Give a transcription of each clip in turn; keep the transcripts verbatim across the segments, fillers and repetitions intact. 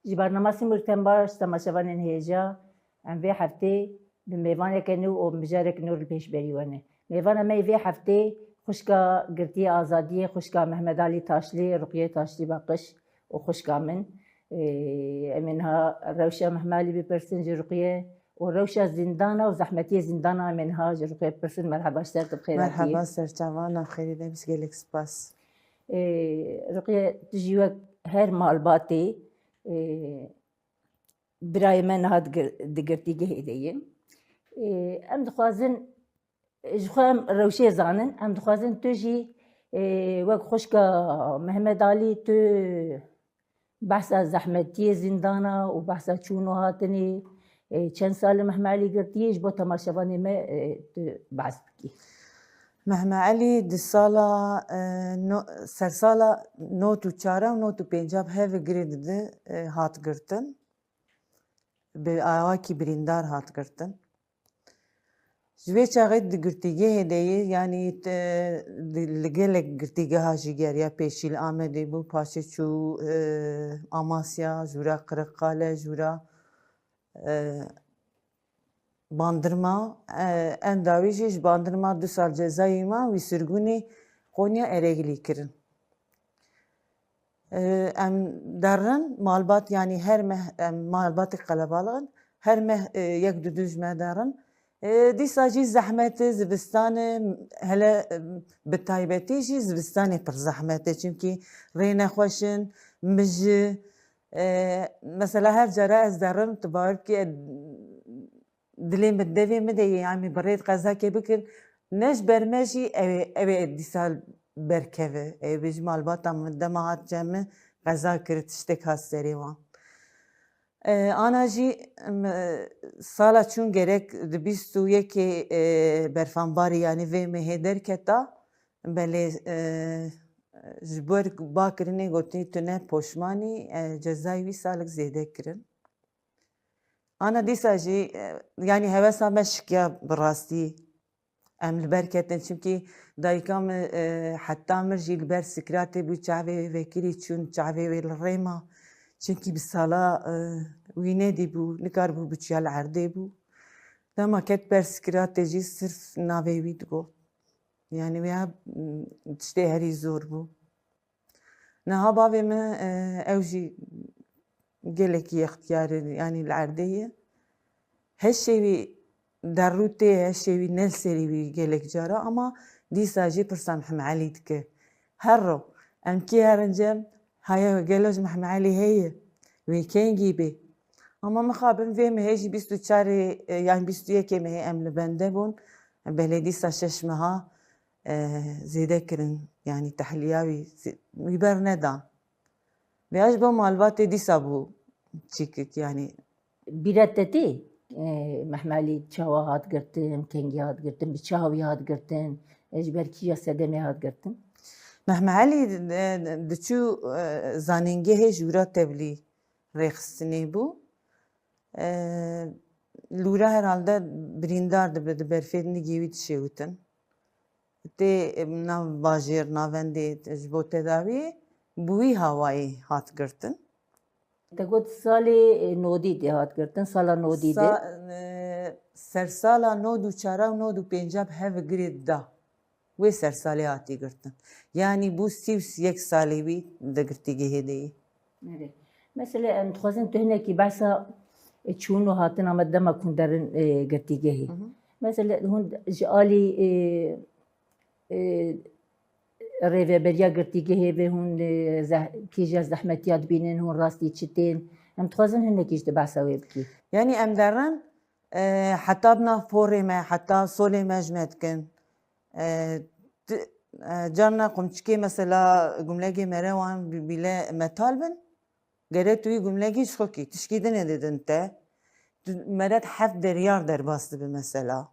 Ji barnama Sîmurî Tembaş, temaşevanên hêja, em vê heftê bi mêvaneke nû û mijarek nû li pêşberî we ne. Mêvana me yê vê heftê xwişka girtiyê azadiyê, xwişka Mehmed Alî Taşlî, Ruqiyê Taşlî Baqiş û xwişka min. Ê, em ê niha rewşa Mehmed Alî bipirsin ji Ruqiyê û rewşa zîndana û zehmetiyê zîndana em ê niha ji Ruqiyê bipirsin. Merheba ji te re, tu bi xêr hatî. Merheba serçava, nav xêrê de bî, gelek spas. Ê, Ruqiyê, tu jî wek her malbatê, ê, birayê me niha di gir-, di girtîgehê de ye. Ê, em dixwazin, ji xwe em rewşê zanin, em dixwazin tu jî, ê, wek xwişka Mehmet Alî, tu behsa zehmetiyê zîndana û behsa çûn û hatinê, ê, çend sal e Mehmet Alî girtiyê, ji bo temaşevanê me, ê, tu behs bikî. Mehmet Alî di sala, e, no-, sersala nod û çar û nod û pênc bi hev girê dide, e, hat girtin. Bi awakî birîndar hat girtin. Ji vê çaxê di girtîgehê de ye, yanî te, di, li gelek girtîgeha jî geriya pêşî, li Amedê bû, paşê çû, e, Amasya, jûra Qiriqale, jûra, e, Bandirma, e, en dawî jî ji Bandirma du sal cezayê ma, wî sirgûnê Konya Ereğlî kirin. E, em derin, malbat, yanî her meh, em malbatek qelebalix in, her meh, e, yek du du ji me derin. E, dîsa jî zehmet e, zivistan e, hele, e, bi taybetî jî zivistanê pir zehmet e, çimkî rê nexweş in, mij e, mesela her cara ez derim, tu bawer bikî, e, dilê min, devê min de ye, yanî bi rê qezakê bikin, ne ji ber me jî ew ê, ew ê dîsa berkeve. Ew ê bêjî malbata min dema hat cem min qeza kir, tiştek hat serê wan. E, ana jî, em, sala çûn gerek di bîst û yekê, e, berfanbarê, yanî vê mehê derketa, belê, e, ji ber bakirinê gotî tu ne poşmanî, e, cezayê wî salek zêde kirin. Ana dîsa jî, e, yanî hewesa me şikiya bi rastî. Em li ber ketin, çimkî dayika min, e, heta mir jî li ber sikratê bû, çavê wê vekirî çûn, çavê wê li rê ma. Çimkî bi sala, e, wî nedîbû, nikaribû biçiya li erdê bû. Dema ket ber sikratê jî sirf navê wî digot. Yanî wê, m, tiştê herî zor bû. Niha bavê min, e, ew jî gelekî yextiyar e, yanî li erdê ye. Heşê wî derrû tê, heşê wî ne li serî wî gelek cara, ama dîsa jî pirsa Mehmet Elî dike. Her ro, em kê herin cem, haya gelo ji Mehmet Elî heye, wê kengî bê. Ama mixabin vê mehê jî bîst û çarê, e, yanî bîst û yekê mehê em li bende bûn. Belê dîsa şeş meha, e, zêde kirin, yanî tehliya wî zê-, wî bernedan. Vêya ji bo malbatê dîsa bû çîkik, yanî. Bîra te tê, e, Mehmet Elî çawa hat girtin, kengî hat girtin, bi çawa wî hat girtin, e, ji ber kîja sedemê hat girtin? Mehmet Elî, e, diçû, e, zanîngehê jûra tevlî rêxistinê bû. E, lûra herhalde birîndar dibe, di berfê nigê wî dişêwitin. Tê, e, nav bajêr, navendê ji bo tedawiyê bi wî hawayê hat girtin. Te got salê, e, nodî de hat girtin, sala nodî de. Sa-, e, sersala nod û çar û nod û pênc bi hev girê da. Wê sersalê hatî girtin. Yanî bû sî û yek salê wî di girtîgehê de yî. Erê. Mesele, em dixwazin tu hinekî behsa, e, çûn û hatina me dema ku hûn derin, e, girtîgehê. Hı hı. Mesele, hûn ji alî, e, e, rêveberiya girtîgehê ve hûn, e, zeh-, kîja zehmetiya dibînin, hûn rastî çi tên? Em dixwazin hinekî ji te behsa wê bikî. Yanî em derin, e, heta bi nav porê me, heta solê me ji me dikin. E, ti-, e, carna qumçikê mesela gumlegê mere wan bi-, bîle metal bin, gere tu wî gumlegî ji xwe kî, tişkî dinê didin te. Tu mere heft deryar derbas dibe mesela.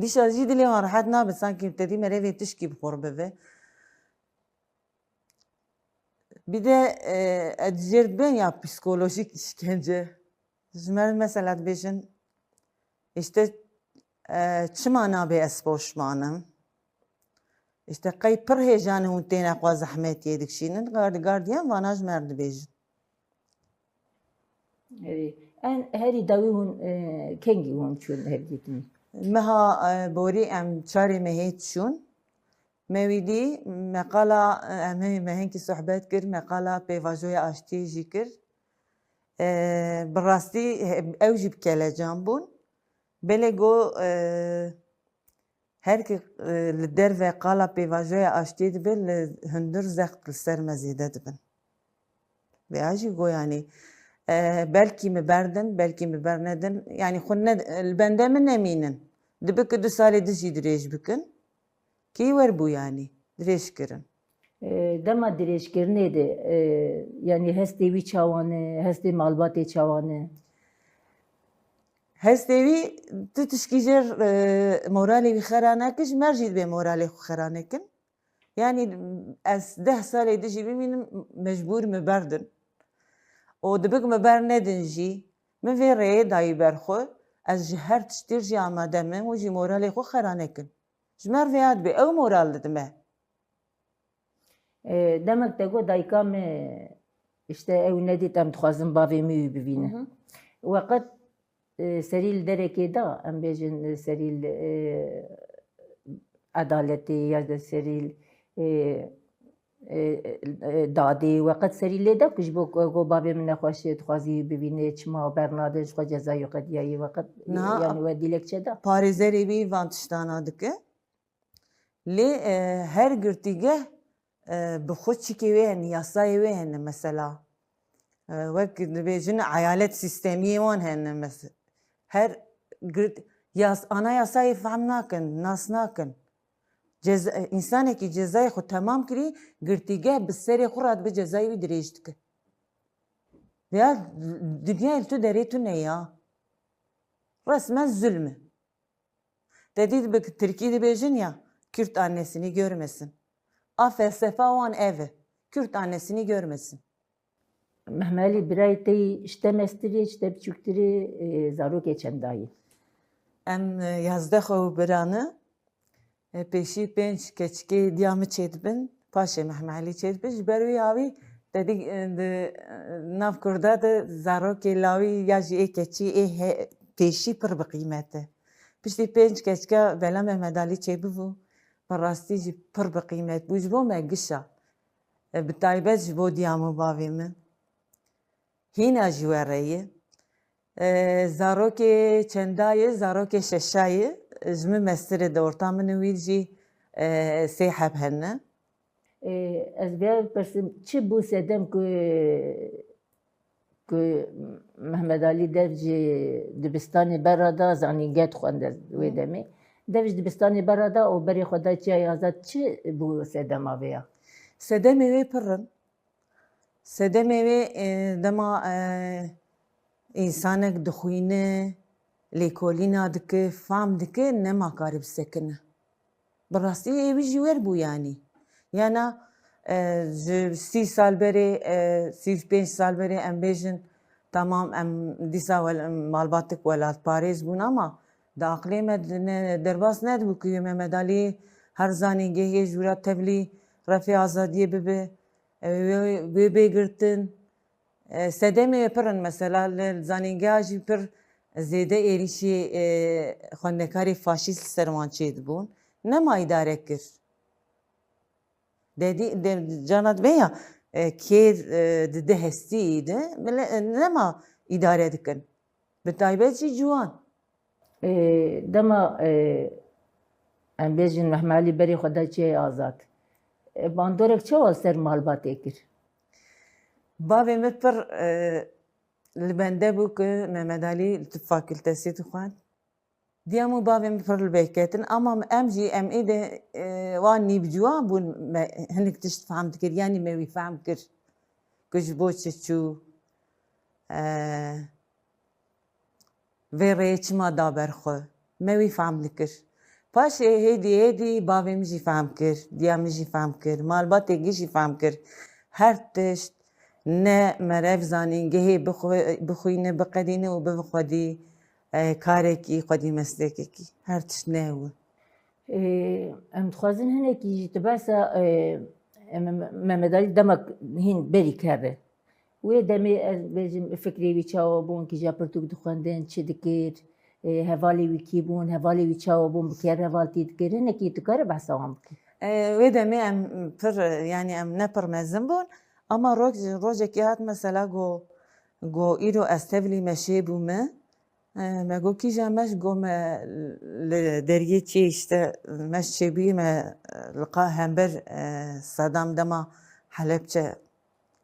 Dîşa jî dilê wan rehet nabe, sankî te dî mere vê tişkî bi xwe re bive. Bir de, e, ez jêr dibên ya psikolojik işkence. Ji me mesela dibêjin, işte, e, çima nabe ez poşman im? İşte qey pir hêjan hûn têne xwe zehmetiyê dikişînin, gar-, gardiyan vana ji me re dibêjin. Erê. En herî dawî hûn, e, kengî hûn çûn hevdîtinê? Meha e, borî em çarê mehê çûn. Me wî dî me qala e, em hê me hinkî sohbet kir, me qala pêvajoya aştiyê jî kir. E, bi rastî he- ew jî bi kelecan bûn. Belê got e, her ki e, li derve qala pêvajoya aştiyê dibe, li hundir zext li ser me zêde dibin. Vêya jî got, yanî e, belkî min berdin, belkî min bernedin. Yanî xwe ne, li bende min nemînin. Dibe ku du salê din jî dirêj bikin. Kî werbû, yanî dirêj kirin. E, dema dirêjkirinê de, e, yanî hestê wî çawan e, hestê malbatê çawan e? Hestê wî tu tişkî jê e, moralê wî xera nekin, ji me re jî dibê moralê xwe xera nekin. Yanî ez deh salê din jî bimînim, mecbûr min berdin. Û dibe ku min bernedin jî, min vê rêyê dayî ber xwe, ez ji her tiştî jî amade me û jî moralê xwe xera nekin. Ji me re vêya dibê, ew moral dide me. E, demek te got dayika me, işte ew nedît, em dixwazin bavê me wî bibînin. Weqet e, serî li derekê de, em bêjin, e, serî li, e, edaletê ya de serî li, e, e, e, dadê, weqet serî lê de ku ji bo ku, ku bavê min nexweş e, dixwazî wî bibîne, çima bernadin, ji xwe cezayê qediyayî, weqet, e, Niha yanî we dilekçe da. Parêzerê wî van tiştana dike. Lê e, her girtîgeh e, bi xwe çikê wê hene, yasayê wê hene mesela. E, wek dibêjin eyalet sîstemiyê wan hene mes-, her girt, yas, anayasayê fehm nakin, nas nakin. Ceza, însanekî cezayê xwe temam kirî, girtîgeh bi serê xwe re dibe cezayê wî dirêj dike. Ya dinyayê li tu derê tune ya. Resmen zulm e. Te dî bi tirkî dibêjin ya, Kürt annesini görmesin. A felsefa wan ev e. Kürt annesini görmesin. Mehmelî birayê te yî ji te mestirî, ji te biçûktirî, e, zarokê çend dayî? Em e, yazdeh xwe û birane. E, pêşî pênc keçikê diya min çêdibin, paşê Mehmelî çêdibin. Ji ber wî havî te dî e, di e, nav Kurda de zarokê lawî ya jî ê keçî ê he, pêşî pir bi qîmet e. Piştî pênc keçika Bela Mehmedalî çêbibû, bi rastî jî pir bi qîmet bû. Ji bo me giş a. E, bi taybet ji bo diya min û bavê min. Hîna jî were ye. E, zarokê çenda ye, zarokê şeşa ye. Ji min mestir e, di orta min û wî jî e, sê heb hene. E, ez vê bipirsim, çi bû sedem ku, ku Mehmet Alî dev ji dibistanê bera da, zanînge dixwende wê demê. Dev ji dibistanê bera da û berê xwe da Çiyayê Azad, çi bû sedema vê ya? Sedemê wê pir in. Sedemê wê e, dema e, însanek dixwîne, lêkolîna dike, fam dike, nema kare bisekine. Bi rastî ê wî jî wer bû yanî. Yana e, ji sî sal berê, e, sî û pênc sal berê em bêjin, temam em dîsa wel, em malbatik welatparêz bûn ama di aqlê me di ne, derbas nedibû ku Mehmet Alî her zanîngehê jûra tevlî refê azadiyê bibe. Ew ê wê, wê bê girtin. E, sedemê wê pir in mesela li zanîngeha jî pir zêde êrîşî e, xwendekarê faşîst li ser wan çêdibûn. Nema îdare kir. Dedî, de, cana dibe ya e, kêr e, di di hestî de bile, e, nema îdare dikin. Bi taybet jî ciwan. E, dema e, em bêjin Mehmet Alî berê xwe da Çiyayê Azad. E, bandorek çawa ser malbatê kir? Bavê min pir e, li bende bû ku Mehmet Alî li tib fakültesê dixwend. Diya min û bavê min pir li bê ketin ama em jî em ê de e, wan nîvciwan bûn, me hinek tişt fehm dikir, yanî me wî fehm kir ku ji bo çi çû. E, vê rêyê çima da ber xwe. Me wî fehm dikir. Paşê hêdî hêdî bavê min jî fehm kir, diya min jî fehm kir, malbatê gî jî fehm kir. Her tişt ne meriv zanîngehê bixwe-, bixwîne, biqedîne û bibe xwedî e, karekî, xwedî meslekekî. Her tişt ne ew e. Ê, em dixwazin hinekî jî tu behsa, ê, em, Mehmet Alî demek hîn berî keve. Wê demê ez bêjim fikrê wî çawa bûn, kîja pirtûk dixwendin, çi dikir, e, hevalê wî kî bûn, hevalê wî çawa bûn, bi kê re hevaltî dikir, hinekî tu kare behsa wan bikî. E, wê demê em pir, yanî em ne pir mezin bûn, ama roj-, rojekê hat mesela go, go îro ez tevlî me şê bûme. E, me got, kîja me ji go me li deriyê çê işte me ji çêbûyî me li qa hember, e, Sedam dema Helepçe,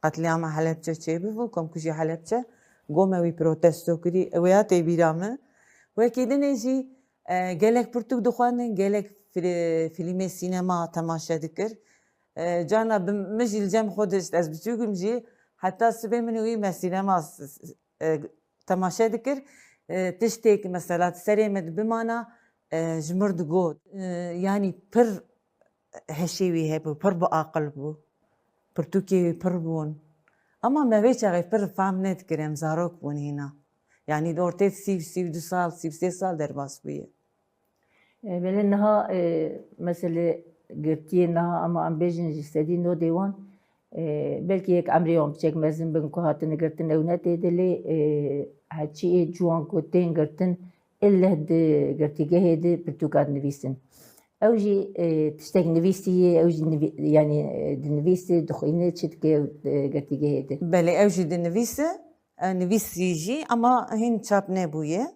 qetlîama Helepçe çêbû, komkujî Helepçe, go me wî protesto kirî, wêya tê bîra min. Wekî dinê jî, e, gelek pirtûk dixwendin, gelek fil-, fîlmê sînema temaşe dikir. E, carna bi min jî li cem xwe dişt, ez biçûk im jî, heta sibê min û wî me sînema s-, s-, e, temaşe dikir. E, tiştêk mesela di serê min de bimana, e, ji mir digot. E, yanî pir heşê wî hebû, pir bi aqil bû. Pirtûkê wî pir bûn. Ama me vê çaxê pir fehm nedikir, em zarok bûn hîna. Yanî di ortê sî, sî û du sal, sî û sê sal derbas bûye. E, belê niha, e, mesele girtiyê niha, ama em bêjin ji sedî nodê wan, e, belkî yek emrê wan piçek mezin bin ku hatine girtin, ew ne tê de lê, e, heçiyê ciwan ku tên girtin, illeh di girtîgehê de pirtûka dinivîsin. Ew jî, e, tiştek nivîsî ye, ew jî nivî-, yanî, e, dinivîse, dixwîne, çi dike, e, girtîgehê de. Belê, ew jî dinivîse, e, nivîsî jî, ama hîn çap nebûye.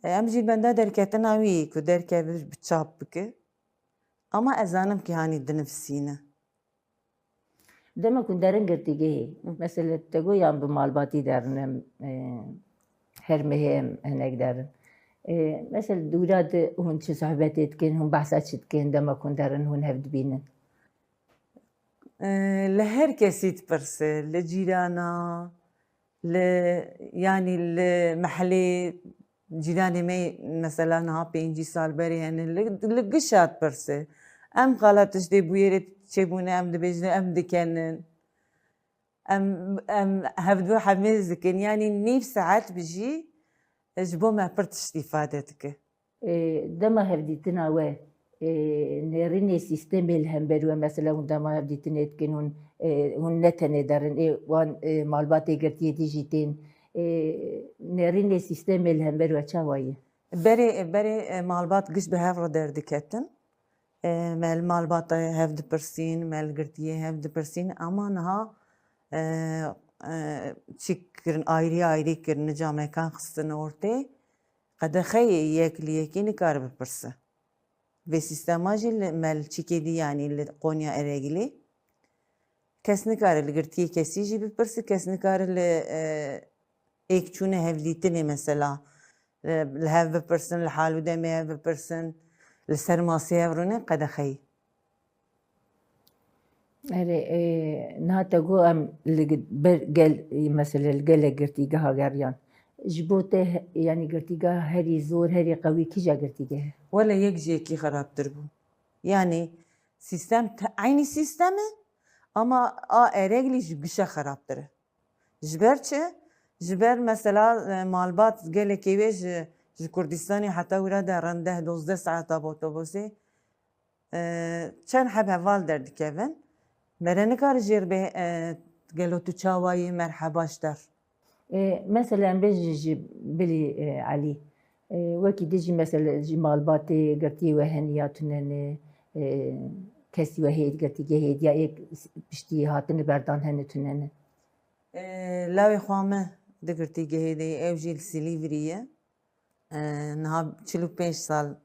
E, em jî benda derketina wî ku derkeve bi çap bike. Ama ez zanim ki hanî dinivîsîne. Dema ku derin girtîgehê, Hı. Mesela te got yan bi malbatî derin em, e, her mehê em hinek derin. E, mesela dûra de hûn çi sohbetê dikin, hûn behsa çi dikin, dema ku derin hûn hev dibînin? E, li her kesî dipirse, li cîrana, li, yanî li mehlê cîranê me mesela niha pêncî sal berê hene, li, li gişa dipirse. Em xala tiştê bûyerê çêbûne, em dibêjin, em dikenin. Em, em hevdu hemêz dikin. Yanî nîv saet bi jî ji bo me pir tişt îfade dike. E, dema hevdîtina we, e, nêrînê sîstemê li hember we, mesela hûn dema hevdîtinê dikin, hûn, e, hûn ne tenê derin, ê wan, e, malbatê girtiyê dî jî tên, e, nêrînê sîstemê li hember we çawa ye? Berê, berê, e, malbat giş bi hev re derdiketin. E, me li malbata hev dipirsîn, me li girtiyê hev dipirsîn, ama niha, e, e, çi kirin, ayrî ayrî kirin, nica mekan xistin ortê. Qedexeyê yek li yekî nikare bipirse. Vê sîstema jî li me li çikê dî, yanî li Qonya Ereglî. Kes nikare li girtiyê kesî jî bipirse, kes nikare li, e, êk çûne hevdîtinê mesela, e, li hev bipirsin, li hal û demê hev bipirsin, li ser masê hev rûnin qedexeyî. Erê, e, niha te got em li gi-, ber gel, e, mesele li gelek girtîgeha geriyan. Ji bo te he-, yanî girtîgeha herî zor, herî qewî kîja girtîgeh e? Wele yek ji yekî xerabtir bû. Yanî sîstem te-, eynî sîstem e, ama a Ereglî ji gişe xerabtir e. Ji ber çi? Ji ber mesela, e, malbat gelekê wê ji, ji Kurdistanê heta wira derin deh dozdeh saeta bi otobusê. E, çend heb heval derdikevin. Mere nikare jêr bê, e, gelo tu çawa yî, merheba ji te re. E, mesela em bêjin ji bilî, e, Elî. E, wekî dî jî mesela ji malbatê girtiyê we hene ya tune ne, e, kesî we heye di girtîgehê de ya ê piştî hatine berdan hene tune ne? E, lawê xwe me di girtîgehê de ye, ew jî li Silîvrî ye. E, niha çil û pênc sal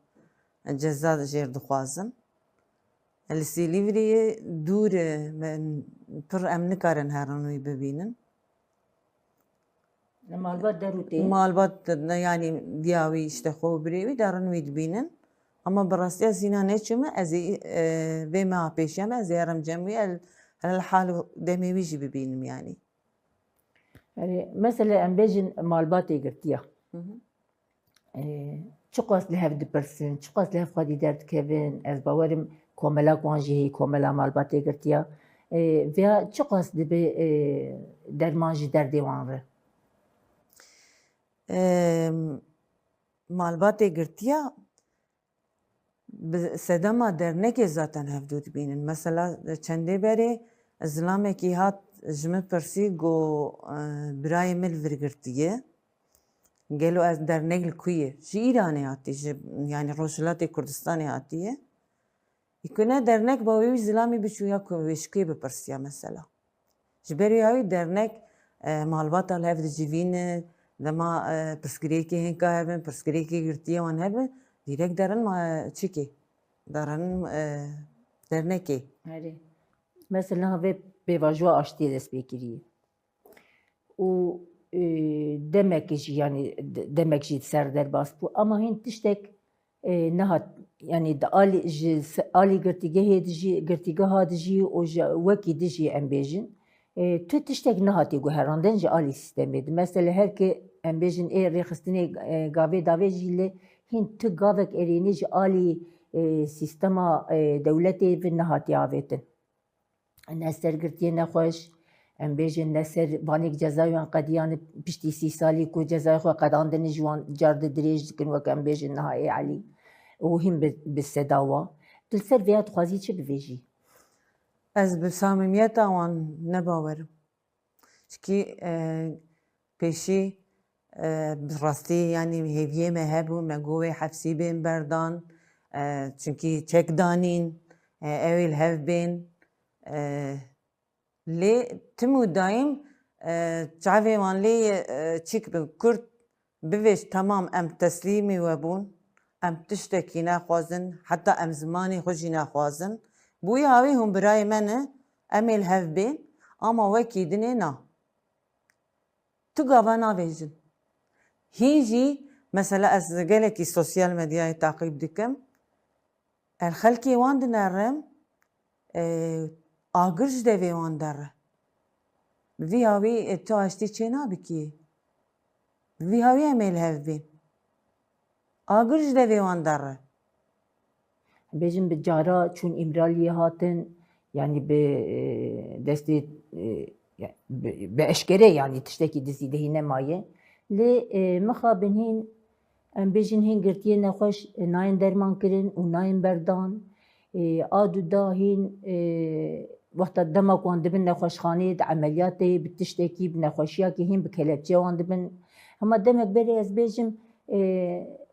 ceza jêr dixwazim. Li Silîvriyê dûr e, me, pir em nikarin herin wî bibînin. Li malbat der û tê? Malbat, yanî diya wî, işte xwe û birê wî derin wî dibînin. Ama bi rastiya zîna neçûme, ez ê, e, vê meha pêşiya me, ez ê herim cem wî, el, el hal û demê wî jî bibînim yanî. Erê, mesela em bêjin malbatê girtiya. Hı hı. Ee, çiqas li hev dipirsin, çiqas li hev xwedî derdikevin, ez bawerim komela ku wan jî heye, komela malbatê girtiya. Ee, vêya çiqas dibe, ee, derman ji derdê wan re? Em, malbatê girtiya bi sedema dernekê zaten hevdû dibînin. Mesela çendê berê zilamekî hat, Ji min pirsî, got, e, birayê min li vir girtiye. Gelo ez dernek li ku ye? Ji Îranê hatiye, ji, yanî Rojhilatê Kurdistanê hatiye. Î ku ne dernek ba wê wî zilamî biçû ya ku wê ji kê bipirsiya mesela. Ji ber wî hawî dernek, e, malbata li hev dicivîne, dema, e, pirsgirêkê hênka hebin, pirsgirêkê girtiye wan hebin, dîrek derin ma çikê, derin, e, dernekê. Erê. Mesela vê pêvajoya aştiyê dest pê kiriye. Û, e, demek jî, yanî de-, demek jî ser derbas bû. Ama hîn tiştek, e, nehat, yanî di alî, ji se-, alî girtîgehê dijî, girtîgeha dijî û ji wekî dijî em bêjin, e, tu tiştek nehatî guherandin ji alî sîstemê di. Mesela her ki em bêjin ê rêxistinê, e, gavê davê jî lê hîn tu gavek erênî ji alî, e, sîstema, e, dewletê ve nehatiye avêtin. Ne ser girtiyê nexweş, em bêjin ne ser vanê cezayê wan qediyan piştî sî salî ku cezayê xwe qedandinê ji wan car di dirêj dikin, wek em bêjin niha ê Elî û hîn bi, bi seda wa. Tu li ser vêya dixwazî çi bivêjî? Ez bi samîmiyeta wan ne bawer im. Çikî, e, pêşî, e, bi rastî, yanî hêviyê me hebû, me got wê hepsî bên berdan, e, çunkî çek danîn, e, ew ê li hev bên, e, lê tim û daîm, e, çavê wan lê ye, e, çik bin, Kurd bivêj, temam, em teslîmî we bûn, em tiştekî naxwazin, heta em zimanê xwe jî naxwazin. Bi wî hawî hûn birayê me ne, em ê li hev bên, ama wekî dinê na. Tu gava navêjin. Hîn jî, mesela, ez gelekî sosyal medyayê taqîb dikim. Ez xelkê wan dinerim, e, agir ji devê wan derre. Bi vî hawî, e, tu aştî çê nabikî. Bi vî hawî em ê li hev bên. Agir ji devê wan derre. Bêjin bi cara çûn Îmraliyê hatin, yanî bi, e, destê, e, ya, bi, bi eşkere, yanî tiştekî dizîdehî nemaye. Lê, e, mixabin hîn, em bêjin hîn girtiyê nexweş, e, nayên derman kirin û nayên berdan. E, a du da hîn, e, wexta dema ku wan dibin nexweşxaneyê di emeliyatê bi tiştekî, bi nexweşiyakî hîn bi kelepçeya wan dibin. Hema demek berê ez bêjim, e,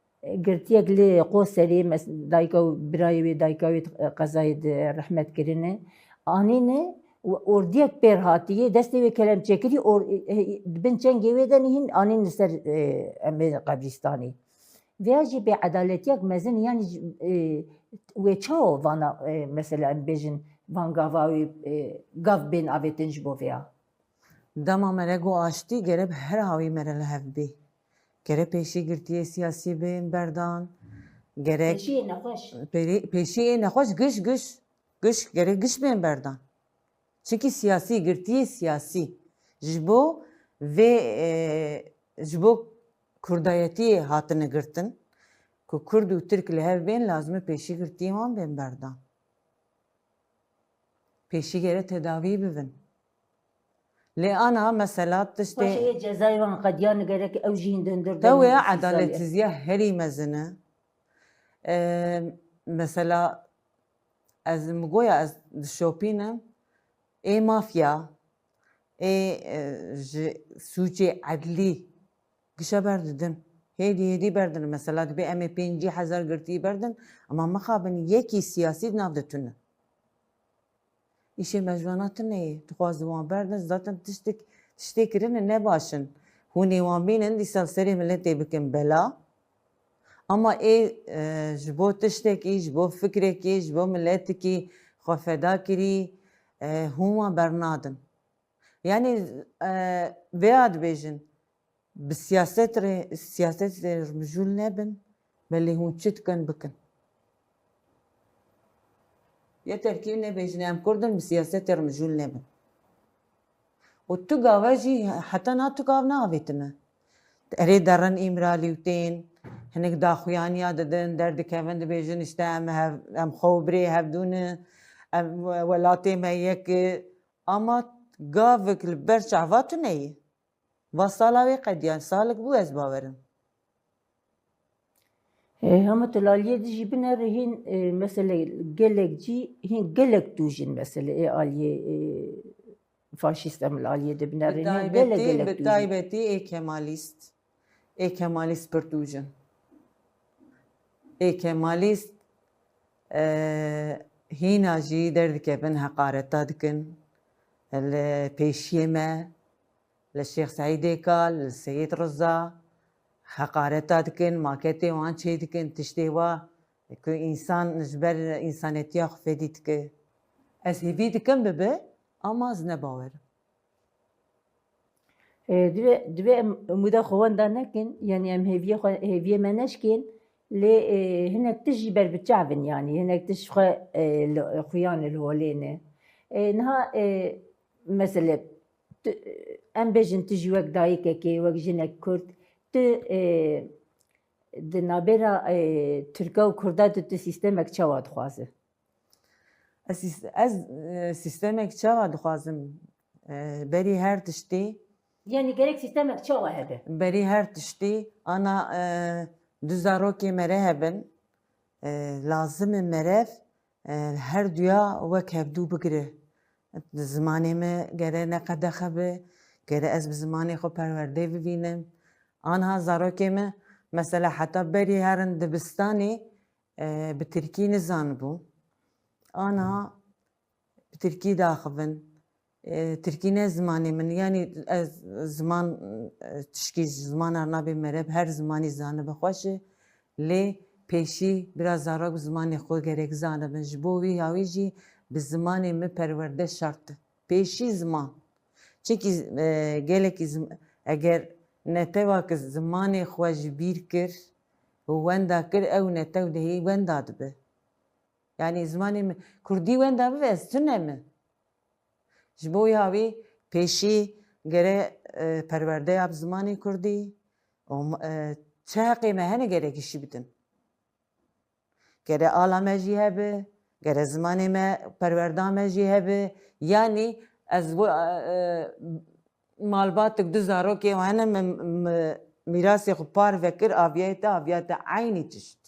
girtiyek li Qoserê, mes-, dayika û birayê wê, dayika wê, e, qezayê di rehmet kirine. Anîne û ordiyek pêr hatiye, destê wê kelemçekirî, or-, e, e, di bin çengê wê de nihîn anîn li ser, e, em bê qebrîstanê. Vêya jî bêedaletiyek mezin, yanî, e, wê çawa vana, e, mesela em bêjin van gava wê, e, gav bên avêtin ji bo vêya? Dema me re got aştî, gere bi her hawî me re li hev bê. Gere pêşî girtiyê siyasî bên berdan. Gerek Pêşiyê nexweş. Pêrê-, pêşiyê nexweş giş, giş, giş, gerek giş bên berdan. Çikî siyasî, girtiyê siyasî. Ji bo vê, e, ji bo kurdayetiyê hatine girtin. Ku kurd û tirk li hev bên, lazim e pêşî girtiyê wan bên berdan. Pêşî gere tedavî bibin. Lê ana mesela tiştê Paşê yê cezayê wan qediyan gerek ew jî hîn dindir Tewê derman sî salî. Edaletizîya herî mezin e. E, mesela ez mi goya ez dişopînim, ê mafya, ê, e, ji sûcê edlî gişe berdidin. Hêdî hêdî berdin. Mesela dibê em ê pêncî hezar girtî berdin, ama mixabin yekî siyasî di nav de tune. Îşê me ji wana tune ye. Dixwazin wan berdin, zaten tiştek, tiştê kirine ne baş in. Hûn ê wan bînin, dîsa li serê miletê bikin bela. Ama ê, e, ji bo tiştekî, ji bo fikrekî, ji bo miletikî xwe feda kirî, e, hûn wan bernadin. Yanî, e, vêya dibêjin, bi siyaset re, siyasetê re mijûl nebin, belê hûn çi dikin bikin. Yeter ki nebêjin em kurd in, bi siyasetê re mijûl nebin. Û tu gava jî heta na tu gav neavêtine. Erê derin Îmralî û tên, hinek daxuyaniya didin, derdikevin dibêjin, işte em hev, em xwe û birê hevdû ne, em welatê me yek e. Ama gavik li ber çava tune ye. Va sala wê qediyan, salik bû ez bawerim. E, hema tu li aliyê dijî binere hîn, e, mesele gelek cî, hîn gelek tûj in mesele ê aliyê, e, faşîst em li aliyê de binerîne. Gelek gelek tûj in. Bi taybetî ê Kemalîst. Ê Kemalîst pir tûj in. Ê Kemalîst, e, hîna jî derdikevin, heqareta dikin li pêşiyê me, li Şêx Seîdê Kal, li Seyîd Riza heqareta dikin, maketê wan çê dikin, tiştê wa ku însan ji ber însanetiya xwe fedî dike. Ez hêvî dikim bibe, ama ez ne bawer im. E, divê, divê em umuda xwe wenda nekin, yanî em hêviyê xwe, hêviyê me neşkên, lê, e, hinek tişt jî ber bi çav in, yanî hinek tişt xwe, e, li, xuyan li holê ne. E, niha, e, mesele, tu, em bêjin tu jî wek dayikekê, wek jinek Kurd, tu, e, di nabêra, e, Tirka û Kurda de tu sîstemek çawa dixwaze? Ez sîs-, ez, e, sîstemek çawa dixwazim? E, berî her tiştî. Yanî gerek sîstemek çawa hebe? Berî her tiştî, ana, e, du zarokê mere hebin. E, lazim e merev, e, her duya wek hevdû bigire. Zimanê me gere ne qedexe be, gere ez bi zimanê xwe perwerdê bibînim. Anha zarokê me, mesela heta berî herin dibistanê, e, bi tirkî nizanibû. Ana bi tirkî daxivin. E, tirkî ne zimanê min, yanî ez ziman, e, tişkî ji ziman re nabe mere, her zimanî zanibe xweş e. Lê pêşî bira zarok bi zimanê xwe gerek zanibin. Ji bo wî hawî jî bi zimanê min perwerde şert e. Pêşî ziman. Çimkî, e, gelekî zim-, eger netewa ki zimanê xwe ji bîr kir û wenda kir, ew netew dehê wenda dibe. Yanî zimanê min, kurdî wenda bibe, ez tune me. Ji bo ya wî pêşî gere, e, perwerdeya bi zimanê kurdî û, e, çi heqê me hene gere gişî bidin. Gere ala me jî hebe, gere zimanê me, perwerda me jî hebe. Yanî ez bo, e, e, malbatik du zarokê hene, min, min mîrasê xwe parve kir, aviya te, aviya te eynî tişt.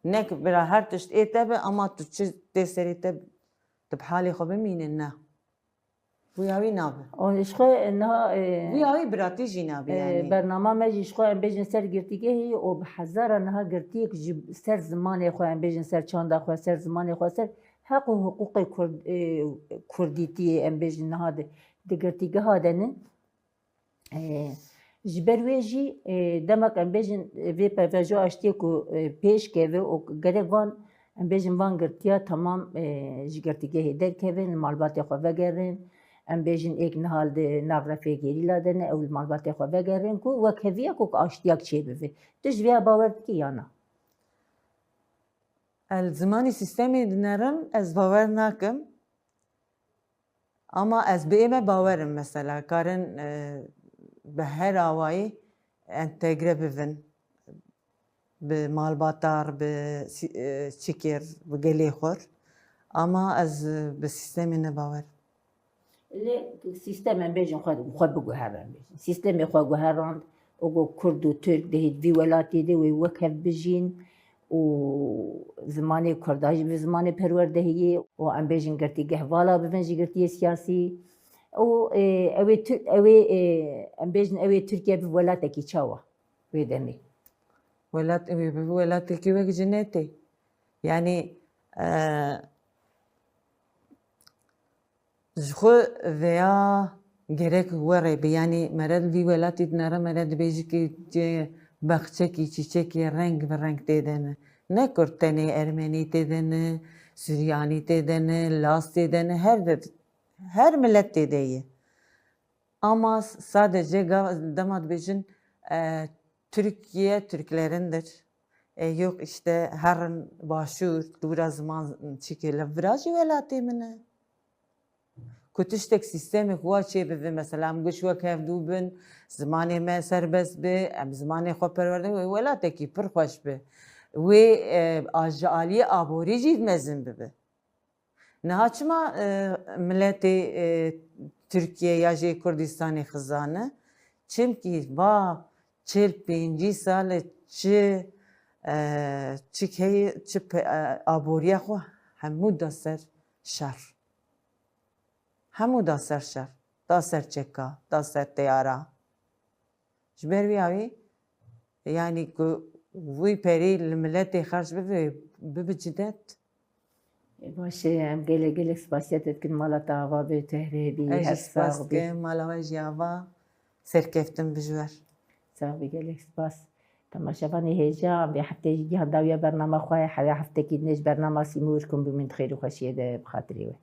Nek bira her tişt ê te be, ama tu çi tê serê te, tu bi halê xwe bimîne, ne. Wî ya wî nabe. Û ji xwe niha, e, Wî ya wî biratî jî nabe, e, yanî. Bernama me jî ji xwe em bêjin ser girtîgehê û bi hezara niha girtiyek ji ser zimanê xwe, em bêjin ser çanda xwe, ser zimanê xwe, ser heq û hiqûqê Kurd-, e, kurdîtiyê em bêjin niha di, di girtîgeha de ne. E, ji ber wê jî, e, demek em bêjin, e, vê pevêja aştiyê ku, e, pêş keve û gerek van, em bêjin van girtiya temam, e, ji girtîgehê derkevin, li malbatê xwe vegerin. Em bêjin êk niha li nav refê gerîla de ne, ew li malbatê xwe vegerin ku wekheviya ku aştiyak çêbibe. Tu ji vê ya bawer dikî ya na? Ez li zimanê sîstemê dinerim, ez bawer nakim. Ama ez bi ê me bawer im, mesela, karin, e, bi her awayî entegre bibin. Bi malbatar, bi sî-, e, çikir, bi gelê xwe. Ama ez, e, bi sîstemê ne bawer im. Lê sîstem em bêjin xwe, xwe biguherin bêjin. Sîstemê xwe guherand, û got Kurd û Tirk dihêt vî welatê de wê wek hev bijîn û zimanê Kurda jî bi zimanê perwerdehiyê û em bêjin girtîgeh vala bibin ji girtiyê siyasî û, e, ew ê Tir-, ew ê, e, em bêjin ew ê Tirkiye bi welatekî çawa wê demê? Welat, ew ê bi welatekî wek cinetê. Yanî, e, Ji xwe veya gerek were bi, yanî mere li vî welatî dinere, mere dibêjî ki, ki baxçekî, çîçekî reng bi reng tê de ne. Ne Kurd tenê, Ermenî tê de ne, Suryanî tê de ne, Laz tê de ne, her de, her milet tê de ye. Ama sadece ga-, dema dibêjin, e, Türkiye Türklerindir. E, yok işte herin başûr, dûra ziman çike, li vira jî welatê min e. Ku tiştek sîstemê xwe çê bibe, mesela em giş wek hevdû bin, zimanê me serbest be, em zimanê xwe perwerde, wê welatekî pir xweş be. Wê, e, a-, ji aliyê aborî jî mezin bibe. Niha çima, e, miletê, e, Tirkiye ya jê Kurdistanê xizane? Çimkî va çil pêncî sal e çi, e, çi key, çi pe-, e, aboriya xwe hemû da ser şer. hemû da ser şer, da ser çeka, da ser teyara. Ji ber wî awî, yanî ku wî perî li miletê xerc bibe, bibe cidet. Baş e, em gelek gelek spasiya te dikin, mala te ava be, tu her hebî, Ez her jî spas sax bî. Dikim, mala we jî ava, serkeftin bi ji we. Sax bî, gelek spas. Temaşevanê hêja, vê heftê jî giha dawiya bernama xwe ye, heya heftekî dinê ji bernama Sîmûr kum bimîn di xêr û xweşiyê de bi xatirê we.